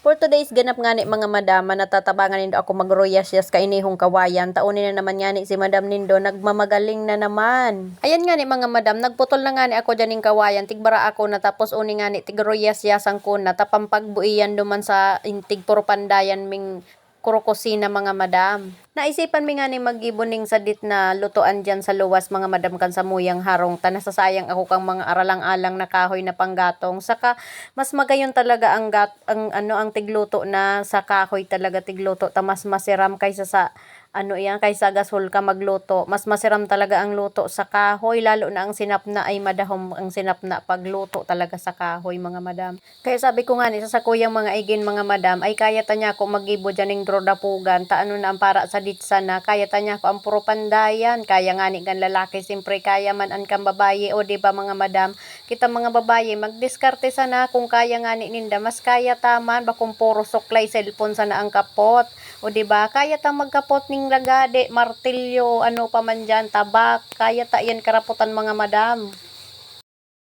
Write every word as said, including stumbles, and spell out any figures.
For today's ganap ngani, mga madam, manatatabangan nindo ako magruyas-yas kainihong kawayan. Ta uni na naman ngani si madam nindo nagmamagaling na naman. Ayan ngani, mga madam, nagputol na ngani ako dyan ning kawayan, tigbara ako na, tapos uni ngani tigruyas-yasan ko na, ta pampagbuiyan duman sa in-, tigpurupandayan ming kurokusina, mga madam. Naisipan mi ngani maggibo ning sadit na lutoan diyan sa luwas, mga madam, kan samuyang harong, ta nasasayang ako kang mga aralang-alang na kahoy na panggatong. Saka mas magayon talaga ang gat-, ang ano, ang tigluto na sa kahoy talaga tigluto, ta mas masiram kaysa sa ano iyan, kaysa gasol ka magluto. Mas masiram talaga ang luto sa kahoy, lalo na ang sinapna ay madahom ang sinapna pagluto talaga sa kahoy, mga madam. Kaya sabi ko ngani sa sakuyang mga igin, mga madam, ay kaya ta niya ako maggibo diyan ning drodapugan, ta ano na ang para sa ditsa na, kaya ta niya ako ang purupandayan, kaya ngani kan lalaki, siyempre kaya man an kan babayi, o di ba, mga madam? Kita mga babayi, magdiskarte sana kung kaya ngani ninda, mas kaya ta man, bakong puro suklay, cellphone sana ang kapot, o di ba? Kaya ta magkapot ning lagade, martilyo, ano pa man diyan, tabak, kaya ta yan karapotan, mga madam.